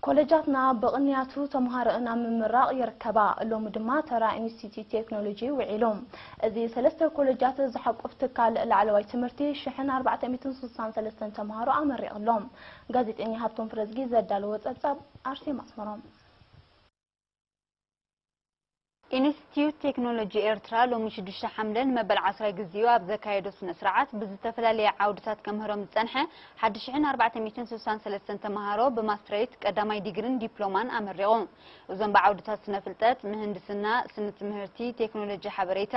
ኮለጃትና ብቕንያቱ ተምሃሮኣን ኣብ ምምራቕ ይርከባ። ሎሚ ድማ ተራ ኢንስቲትዩት ቴክኖሎጂ ውዒሉ። እዚ ሰለስተ ኮለጃት ዝሓቁፍ ትካል ላዕለዋይ ትምህርቲ ሽሕን ኣርባዕተ ሚእትን ስሳን ሰለስተን ተምሃሮ ኣመሪቕሎም። ጋዜጠኛ ሃብቶም ፍረዝጊ ዘዳለዎ ጸብጻብ ኣርሴማ ኣስመሮም። ኢንስቲትዩት ቴክኖሎጂ ኤርትራ ሎሚ ሽዱሽተ ሓምለ ንመበል ዓስራይ ግዜኡ ኣብ ዘካየዶ ስነ ስርዓት ብዝተፈላለየ ዓውድታት ከምህሮም ዝጸንሐ ሓደ ሽሕን ኣርባዕተ ሚእትን ስሳን ሰለስተን ተምሃሮ ብማስትሬት ቀዳማይ ዲግሪን ዲፕሎማን ኣመሪቑ። እዞም ብዓውድታት ስነ ፍልጠት፣ ምህንድስና፣ ስነ ትምህርቲ፣ ቴክኖሎጂ ሓበሬታ፣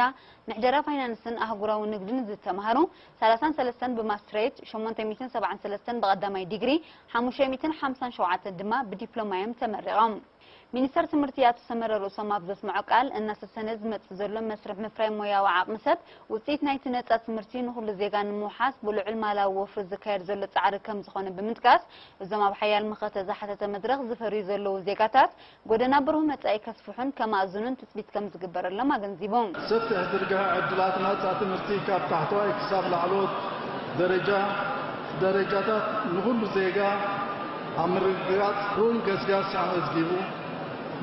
ምሕደራ ፋይናንስን ኣህጉራዊ ንግድን ዝተምሃሩ ሰላሳን ሰለስተን ብማስትሬት፣ ሸሞንተ ሚእትን ሰብዓን ሰለስተን ብቐዳማይ ዲግሪ፣ ሓሙሽተ ሚእትን ሓምሳን ሸውዓተን ድማ ብዲፕሎማ እዮም ተመሪቖም። ሚኒስተር ትምህርቲ ኣቶ ሰመረ ርእሶም ኣብ ዘስምዖ ቃል፣ እናሰሰነ ዝመጽእ ዘሎ መስርሕ ምፍራይ ሞያዊ ዓቕሚ ሰብ ውጽኢት ናይቲ ነጻ ትምህርቲ ንኹሉ ዜጋ ንምውሓስ ብልዑል ማላዊ ወፍሪ ዝካየድ ዘሎ ጻዕሪ ከም ዝኾነ ብምጥቃስ፣ እዞም ኣብ ሓያል መኸተ ዝሓተተ መድረኽ ዝፈርዩ ዘለዉ ዜጋታት ጎደና ብሩህ መጻኢ ከስፍሑን ከማእዝኑን ትጽቢት ከም ዝግበረሎም ኣገንዚቡ። ሰፊሕ ዝርግሐ ዕድላት ናጻ ትምህርቲ ካብ ታሕተዋይ ክሳብ ላዕለዎት ደረጃ ደረጃታት ንኹሉ ዜጋ ኣብ ምርግጋጽ ርኡይ ገስጋስ ኣመዝጊቡ፣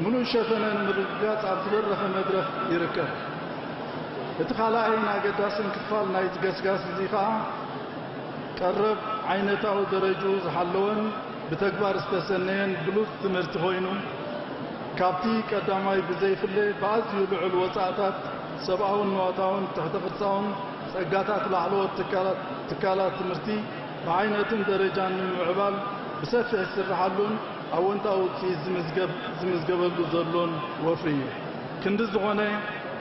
ምሉእ ሸፈነ ንምርግጋጽ ኣብ ዝበረኸ መድረኽ ይርከብ። እቲ ካልኣይን ኣገዳስን ክፋል ናይዚ ገስጋስ እዚ ኸኣ፣ ቀረብ ዓይነታዊ ደረጅኡ ዝሓለወን ብተግባር ዝተሰነየን ብሉጽ ትምህርቲ ኮይኑ፣ ካብቲ ቀዳማይ ብዘይፍለ ብኣዝዩ ልዑል ወጻእታት ሰብኣውን ንዋታውን ትሕተ ቅርጻውን ጸጋታት ላዕለዎት ትካላት፣ ትካላት ትምህርቲ ብዓይነትን ደረጃን ንምምዕባል ብሰፊሕ ዝስርሓሉን ኣወንታዊ ውጽኢት ዝምዝገብ-፣ ዝምዝገበሉ ዘሎን ወፍሪ እዩ። ክንዲ ዝኾነ፣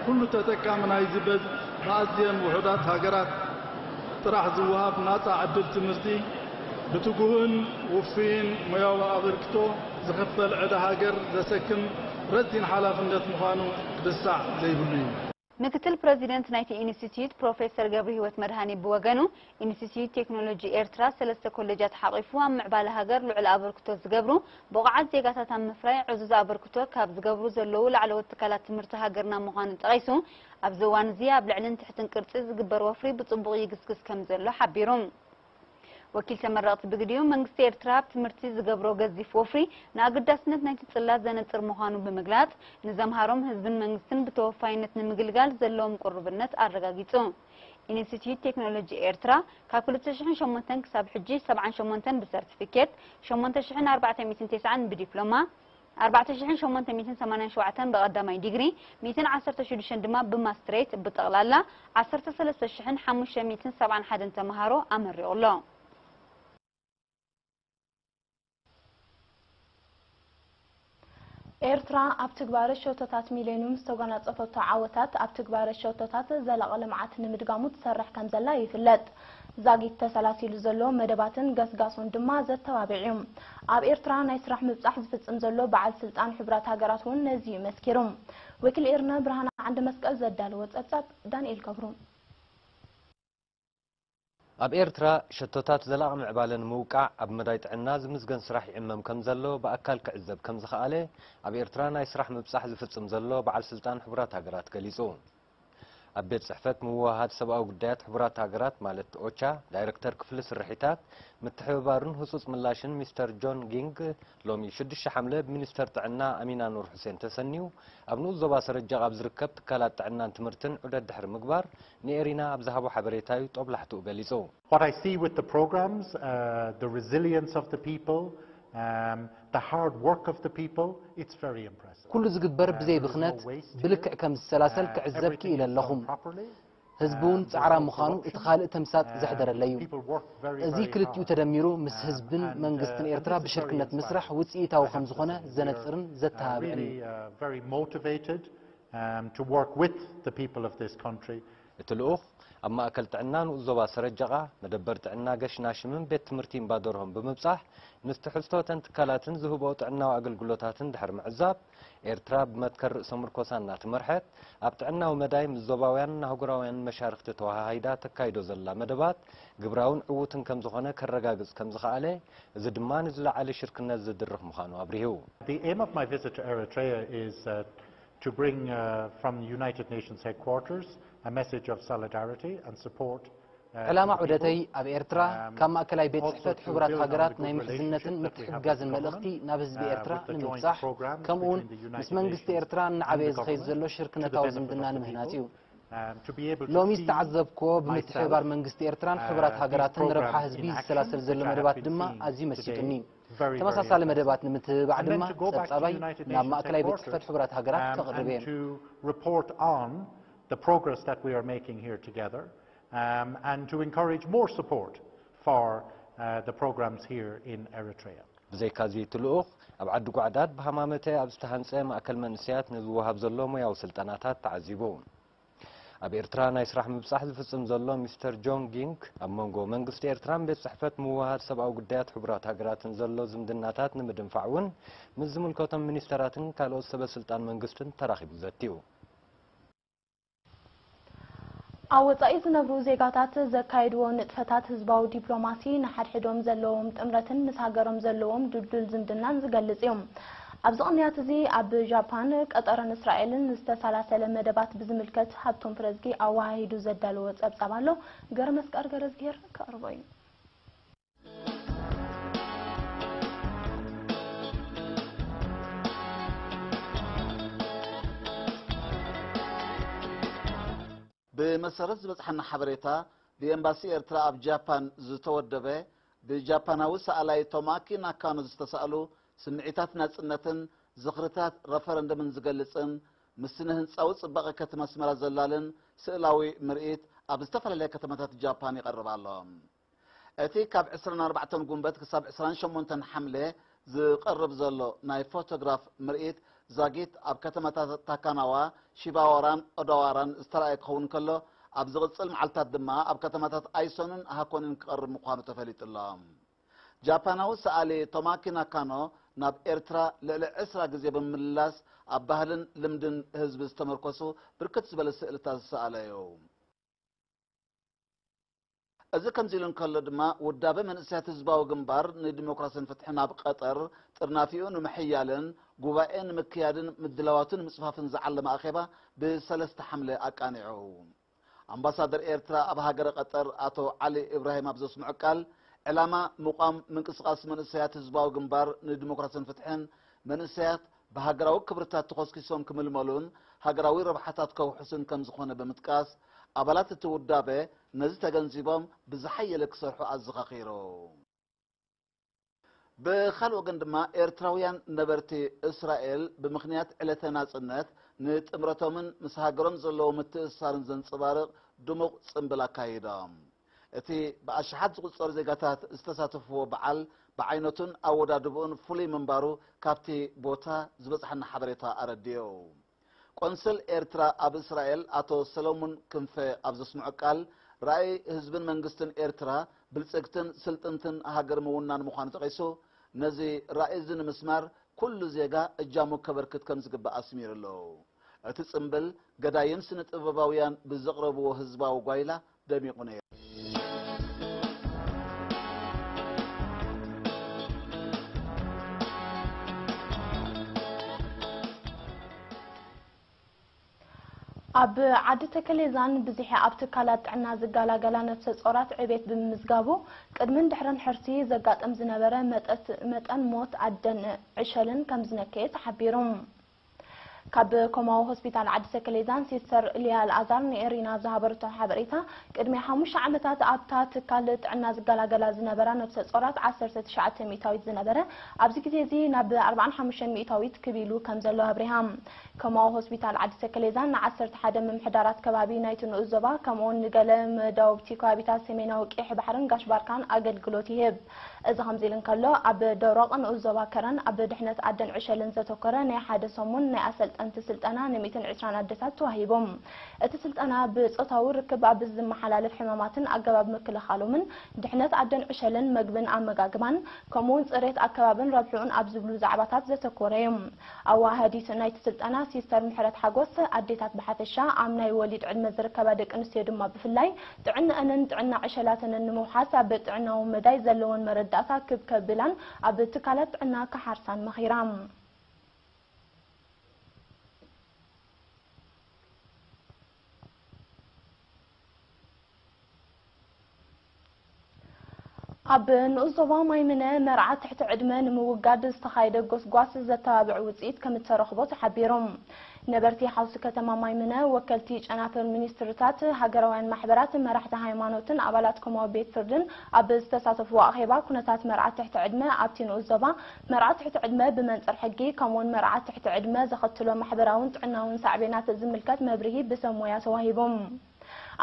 ኩሉ ተጠቃሚ ናይዚ በብ-፣ ብኣዝየን ውሑዳት ሃገራት ጥራሕ ዝወሃብ ናጻ ዕድል ትምህርቲ ብትጉህን ውፉይን ሞያዊ ኣበርክቶ ዝኽፈል ዕዳ ሃገር ዘሰክም ረዚን ሓላፍነት ምዃኑ ክድሳዕ ዘይብሉ እዩ። ምክትል ፕረዚደንት ናይቲ ኢንስቲትዩት ፕሮፌሰር ገብረሂወት መድሃኔ ብወገኑ፣ ኢንስቲትዩት ቴክኖሎጂ ኤርትራ ሰለስተ ኮሌጃት ሓቒፉ ኣብ ምዕባለ ሃገር ልዑል ኣበርክቶ ዝገብሩ ብቑዓት ዜጋታት ኣብ ምፍራይ ዕዙዝ ኣበርክቶ ካብ ዝገብሩ ዘለዉ ላዕለዎት ትካላት ትምህርቲ ሃገርና ምዃኑ ጠቒሱ፣ ኣብዚ እዋን እዚ ኣብ ልዕልን ትሕትን ቅርጺ ዝግበር ወፍሪ ብጽቡቕ ይግስግስ ከም ዘሎ ሓቢሩ። ወኪል ተመረቕቲ ብግዲኡ፣ መንግስቲ ኤርትራ ኣብ ትምህርቲ ዝገብሮ ገዚፍ ወፍሪ ንኣገዳስነት ናይቲ ጽላት ዘነጽር ምዃኑ ብምግላጽ፣ ንዘምሃሮም ህዝብን መንግስትን ብተወፋይነት ንምግልጋል ዘለዎም ቅሩብነት ኣረጋጊጹ። ኢንስቲትዩት ቴክኖሎጂ ኤርትራ ካብ ክልተ ሽሕን ሸሞንተን ክሳብ ሕጂ ሰብዓን ሸሞንተን ብሰርቲፊኬት፣ ሸሞንተ ሽሕን ኣርባዕተ ሚእትን ተስዓን ብዲፕሎማ፣ ኣርባዕተ ሽሕን ሸሞንተ ሚእትን ሰማንያን ሸውዓተን ብቐዳማይ ዲግሪ፣ ሚእትን ዓሰርተ ሽዱሽተን ድማ ብማስትሬት፣ ብጠቕላላ ዓሰርተ ሰለስተ ሽሕን ሓሙሽተ ሚእትን ሰብዓን ሓደን ተምሃሮ ኣመሪቑ ኣሎ። ኤርትራ ኣብ ትግባረ ሸቶታት ሚሌኒዩም ዝተጓናጸፈቶ ዓወታት፣ ኣብ ትግባረ ሸቶታት ዘላቒ ልምዓት ንምድጋሙ ትሰርሕ ከም ዘላ ይፍለጥ። ዛጊት ተሰላሲሉ ዘሎ መደባትን ገስጋሱን ድማ ዘተባብዕ እዩ። ኣብ ኤርትራ ናይ ስራሕ ምብጻሕ ዝፍጽም ዘሎ በዓል ስልጣን ሕቡራት ሃገራት እውን ነዚ እዩ መስኪሩ። ወኪል ኤርና ብርሃነ ዓንደ መስቀል ዘዳለዎ ጸብጻብ ዳንኤል ገብሩ። ኣብ ኤርትራ ሸቶታት ዘላቒ ምዕባለ ንምውቃዕ ኣብ መዳይ ጥዕና ዝምዝገን ስራሕ ይዕመም ከም ዘሎ ብኣካል ክዕዘብ ከም ዝኸኣለ ኣብ ኤርትራ ናይ ስራሕ ምብጻሕ ዝፍጽም ዘሎ በዓል ስልጣን ሕቡራት ሃገራት ገሊጹ። ኣብ ቤት ጽሕፈት ምውህሃድ ሰብኣዊ ጉዳያት ሕቡራት ሃገራት ማለት ኦቻ ዳይረክተር ክፍሊ ስርሒታት፣ ምትሕብባርን ህጹጽ ምላሽን ሚስተር ጆን ጊንግ ሎሚ ሽዱሽተ ሓምለ ብሚኒስተር ጥዕና ኣሚና ኑር ሑሴን ተሰንዩ ኣብ ንኡስ ዞባ ሰረጀቕ ኣብ ዝርከብ ትካላት ጥዕናን ትምህርትን ዑደት ድሕሪ ምግባር ንኤሪና ኣብ ዝሃቦ ሓበሬታ እዩ ጦብላሕትኡ ገሊጹ። What I see with the programs, uh, the resilience of the people, um, the hard work of the people, it's very impressive. ኩሉ ዝግበር ብዘይ ብኽነት ብልክዕ ከም ዝሰላሰል ክዕዘብ ክኢለ ኣለኹ። ህዝቢ እውን ጻዕራም ምዃኑ እቲ ካልእ ተምሳጥ ዘሕደረለይ እዩ። እዚ ክልቲኡ ተደሚሩ ምስ ህዝብን መንግስትን ኤርትራ ብሽርክነት ምስራሕ ውጽኢታዊ ከም ዝኾነ ዘነጽርን ዘተባብዕን እዩ። Really, uh, very motivated, um, to work with the people of this country. እቲ ልኡኽ ኣብ ማእከል ጥዕና ንኡስ ዞባ ሰረጀቓ፣ መደበር ጥዕና ገሽናሽምን ቤት ትምህርቲ እምባደርሆን ብምብጻሕ፣ ምስ ትሕዝቶ እተን ትካላትን ዝህብኦ ጥዕናዊ ኣገልግሎታትን ድሕሪ ምዕዛብ፣ ኤርትራ ብመትከል ርእሰ ምርኮሳ እናተመርሐት፣ ኣብ ጥዕናዊ መዳይ ምስ ዞባውያንን ኣህጉራውያንን መሻርኽቲ ተወሃሂዳ ተካይዶ ዘላ መደባት ግብራውን ዕዉትን ከም ዝኾነ ከረጋግጽ ከም ዝኸኣለ፣ እዚ ድማ ንዝለዓለ ሽርክነት ዝድርኽ ምዃኑ ኣብሪሁ። The aim of my visit to Eritrea is, uh, to bring, uh, from the United Nations headquarters a message of solidarity and support ዕላማ ዑደተይ ኣብ ኤርትራ፣ ካብ ማእከላይ ቤት ጽሕፈት ሕቡራት ሃገራት ናይ ምሕዝነትን ምትሕግጋዝን መልእኽቲ ናብ ህዝቢ ኤርትራ ንምብጻሕ፣ ከምኡውን ምስ መንግስቲ ኤርትራ እናዓበየ ዝኸይድ ዘሎ ሽርክነታዊ ዝምድና ንምህናጽ እዩ። ሎሚ ዝተዓዘብክዎ፣ ብምትሕብባር መንግስቲ ኤርትራን ሕቡራት ሃገራትን ንረብሓ ህዝቢ ዝሰላሰል ዘሎ መደባት ድማ ኣዝዩ መሲጡኒ። ተመሳሳሊ መደባት ንምትብባዕ ድማ ጸብጻባይ ናብ ማእከላይ ቤት ጽሕፈት ሕቡራት ሃገራት ከቕርብ እየ። Report on the progress that we are making here together, um, and to encourage more support for uh, the programs here in Eritrea. ብዘይካዚ፣ እቲ ልኡኽ ኣብ ዓዲ ጓዕዳድ ብሃማመተ ኣብ ዝተሃንጸ ማእከል መንእሰያት ንዝወሃብ ዘሎ ሞያዊ ስልጠናታት ተዓዚቡ። ኣብ ኤርትራ ናይ ስራሕ ምብጻሕ ዝፍጽም ዘሎ ሚስተር ጆን ጊንግ፣ ኣብ መንጎ መንግስቲ ኤርትራን ቤት ጽሕፈት ምውህሃድ ሰብኣዊ ጉዳያት ሕቡራት ሃገራትን ዘሎ ዝምድናታት ንምድንፋዕ እውን ምስ ዝምልከቶም ሚኒስተራትን ካልኦት ሰበ ስልጣን መንግስትን ተራኺቡ ዘትዩ። ኣብ ወጻኢ ዝነብሩ ዜጋታት ዘካየድዎ ንጥፈታት ህዝባዊ ዲፕሎማሲ ንሓድሕዶም ዘለዎም ጥምረትን ምስ ሃገሮም ዘለዎም ድልዱል ዝምድናን ዝገልጽ እዩ። ኣብዚ ቅንያት እዚ ኣብ ጃፓን፣ ቀጠርን እስራኤልን ዝተሰላሰለ መደባት ብዝምልከት ሃብቶም ፍረዝጊ ኣወሃሂዱ ዘዳለዎ ጸብጻብ ኣሎ። ገረመስቀል ገረዝጊሄር ከቕርቦ እዩ። ብመሰረት ዝበጽሓና ሓበሬታ፣ ብኤምባሲ ኤርትራ ኣብ ጃፓን ዝተወደበ፣ ብጃፓናዊ ሰኣላይ ቶማኪ ናካኖ ዝተሳእሉ ስምዒታት ናጽነትን ዝኽርታት ረፈረንደምን ዝገልጽን ምስ ስነ ህንጻዊ ጽባቐ ከተማ ኣስመራ ዘላልን ስእላዊ ምርኢት ኣብ ዝተፈላለያ ከተማታት ጃፓን ይቐርብ ኣሎ። እቲ ካብ ዕስራን ኣርባዕተን ጉንበት ክሳብ ዕስራን ሸሞንተን ሓምለ ዝቐርብ ዘሎ ናይ ፎቶግራፍ ምርኢት ዛጊት ኣብ ከተማታት ታካናዋ፣ ሺባዋራን ኦዳዋራን ዝተራእየ ክኸውን ከሎ፣ ኣብ ዝቕጽል መዓልታት ድማ ኣብ ከተማታት ኣይሶንን ሃኮንን ክቐርብ ምዃኑ ተፈሊጡ ኣሎ። ጃፓናዊ ሰኣሊ ቶማኪ ናካኖ ናብ ኤርትራ ልዕሊ ዕስራ ግዜ ብምምላስ ኣብ ባህልን ልምድን ህዝቢ ዝተመርኮሱ ብርክት ዝበለ ስእልታት ዝሰኣለ እዩ። እዚ ከምዚ ኢሉ እንከሎ ድማ፣ ውዳበ መንእሰያት ህዝባዊ ግንባር ንዲሞክራስን ፍትሕን ኣብ ቀጠር ጥርናፊኡ ንምሕያልን ጉባኤ ንምክያድን ምድላዋቱ ንምጽፋፍን ዝዓለመ ኣኼባ ብሰለስተ ሓምለ ኣቃኒዑ። ኣምባሳደር ኤርትራ ኣብ ሃገረ ቀጠር ኣቶ ዓሊ ኢብራሂም ኣብ ዘስምዖ ቃል፣ ዕላማ ምቋም ምንቅስቓስ መንእሰያት ህዝባዊ ግንባር ንዲሞክራስን ፍትሕን፣ መንእሰያት ብሃገራዊ ክብርታት ተኾስኪሶም ክምልመሉን ሃገራዊ ረብሓታት ከውሕሱን ከም ዝኾነ ብምጥቃስ፣ ኣባላት እቲ ውዳበ ነዚ ተገንዚቦም ብዝሓየለ ክሰርሑ ኣዘኻኺሩ። ብኻልእ ወገን ድማ፣ ኤርትራውያን ነበርቲ እስራኤል ብምኽንያት ዕለተ ናጽነት ንጥምረቶምን ምስ ሃገሮም ዘለዎም ምትእስሳርን ዘንጸባርቕ ድሙቕ ጽምብል ኣካይዶም። እቲ ብኣሽሓት ዝቑጸሩ ዜጋታት ዝተሳተፍዎ በዓል፣ ብዓይነቱን ኣወዳድብኡን ፍሉይ ምንባሩ ካብቲ ቦታ ዝበጽሓና ሓበሬታ ኣረዲኡ። ቆንስል ኤርትራ ኣብ እስራኤል ኣቶ ሰለሙን ክንፈ ኣብ ዘስምዖ ቃል፣ ራእይ ህዝብን መንግስትን ኤርትራ ብልጽግትን ስልጥንትን ሃገር ምውናን ምዃኑ ጠቒሱ፣ ነዚ ራእይ እዚ ንምስማር ኩሉ ዜጋ እጃሙ ከበርክት ከም ዝግባእ ኣስሚሩ ኣሎ። እቲ ጽምብል፣ ገዳይም ስነ ጥበባውያን ብዘቕረብዎ ህዝባዊ ጓይላ ደሚቑ ነይሩ። ኣብ ዓዲ ተከሌዛን ብዝሒ ኣብ ትካላት ጥዕና ዝጋላገላ ነፍሰ ጾራት ዕቤት ብምምዝጋቡ፣ ቅድምን ድሕርን ሕርሲ ዘጋጥም ዝነበረ መጠት-፣ መጠን ሞት ኣደን ዕሸልን ከም ዝነከየ ተሓቢሩ። ካብ ኮማዊ ሆስፒታል ዓዲ ተከሌዛን ሲስተር ሊያ ኣልኣዛር ንኤሪና ዝሃበረቶ ሓበሬታ፣ ቅድሚ ሓሙሽተ ዓመታት ኣብታ ትካል ጥዕና ዝጋላገላ ዝነበራ ነፍሰ ጾራት ዓሰርተ ትሽዓተ ሚእታዊት ዝነበረ፣ ኣብዚ ግዜ እዚ ናብ ኣርባዓን ሓሙሽተን ሚእታዊት ክብ ኢሉ ከም ዘሎ ኣብሪሃ። ኮማዊ ሆስፒታል ዓዲ ተከሌዛን ንዓሰርተ ሓደ ምምሕዳራት ከባቢ ናይቲ ንኡስ ዞባ፣ ከምኡውን ንገለ መዳውብቲ ከባቢታት ሰሜናዊ ቀይሕ ባሕርን ጋሽ ባርካን ኣገልግሎት ይህብ። እዚ ከምዚ ኢሉ እንከሎ፣ ኣብ ደብረወርቅ ንኡስ ዞባ ከረን ኣብ ድሕነት ኣደን ዕሸልን ዘተኮረ ናይ ሓደ ሰሙን ናይ ኣሰልጠንቲ ስልጠና ን ሚእትን ዕስራን ኣደታት ተዋሂቡ። እቲ ስልጠና ብጾታዊ ርክብ ኣብ ዝመሓላለፍ ሕማማትን ኣገባብ ምክልኻሎምን፣ ድሕነት ኣደን ዕሸልን፣ መግብን ኣመጋግባን፣ ከምኡውን ጽሬት ኣከባብን ረብሕኡን ኣብ ዝብሉ ዛዕባታት ዘተኮረ እዩ። ኣወሃሃዲት ናይቲ ስልጠና ሲስተር ምሕረት ሓጎስ፣ ኣዴታት ብሓፈሻ፣ ኣብ ናይ ወሊድ ዕድመ ዝርከባ ደቂ ኣንስትዮ ድማ ብፍላይ፣ ጥዕነአንን ጥዕና ዕሸላተንን ንምውሓስ ኣብ ጥዕናዊ መዳይ ዘለወን መረዳእታ ክብ ከብላን ኣብ ትካላት ጥዕና ክሓርሳን መኺራ። ኣብ ንኡስ ዞባ ማይምነ መርዓ ትሕቲ ዕድመ ንምውጋድ ዝተኻየደ ጎስጓስ ዘተባብዕ ውፅኢት ከም እተረኽቦ ተሓቢሩ። ነበርቲ ሓውሲ ከተማ ማይምነ፣ ወከልቲ ጨናፍር ሚኒስትርታት፣ ሃገራውያን ማሕበራት፣ መራሕቲ ሃይማኖትን ኣባላት ኮማዊ ቤት ፍርድን ኣብ ዝተሳተፍዎ ኣኼባ ኩነታት መርዓ ትሕቲ ዕድመ ኣብቲ ንኡስ ዞባ፣ መርዓ ትሕቲ ዕድመ ብመንፅር ሕጊ ከምኡውን መርዓ ትሕቲ ዕድመ ዘኸትሎ ማሕበራውን ጥዕናውን ሳዕቤናት ዝምልከት መብርሂ ብሰብ ሞያ ተዋሂቡ።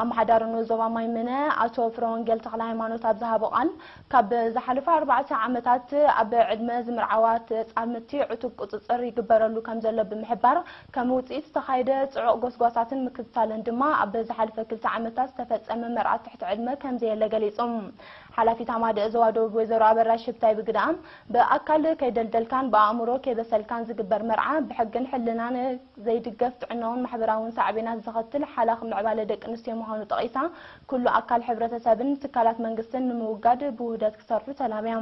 ኣመሓዳሪ ንኡስ ዞባ ማይምነ ኣቶ ፍረወንጌል ተኽለ ሃይማኖት ኣብ ዝሃቦ ቃል፣ ካብ ዝሓለፈ ኣርባዕተ ዓመታት ኣብ ዕድመ ዝምርዓዋ ተጻምድቲ ዕቱብ ቁጽጽር ይግበረሉ ከም ዘሎ ብምሕባር፣ ከም ውጽኢት ዝተኻየደ ጽዑቕ ጎስጓሳትን ምክትታልን ድማ ኣብ ዝሓለፈ ክልተ ዓመታት ዝተፈጸመ መርዓ ትሕቲ ዕድመ ከም ዘየለ ገሊጹ። ሓላፊት ኣማደእ ዞባ ደቡብ ወይዘሮ ኣበራሽ ሽብታይ ብግደኣም፣ ብኣካል ከይደልደልካን ብኣእምሮ ከይበሰልካን ዝግበር መርዓ ብሕግን ሕልናን ዘይድገፍ ጥዕናውን ማሕበራውን ሳዕቤናት ዘኸትል ሓላኽ ምዕባለ ደቂ ኣንስትዮ ምዃኑ ጠቒሳ፣ ኩሉ ኣካል ሕብረተሰብን ትካላት መንግስትን ንምውጋድ ብውህደት ክሰርሑ ተላብያ።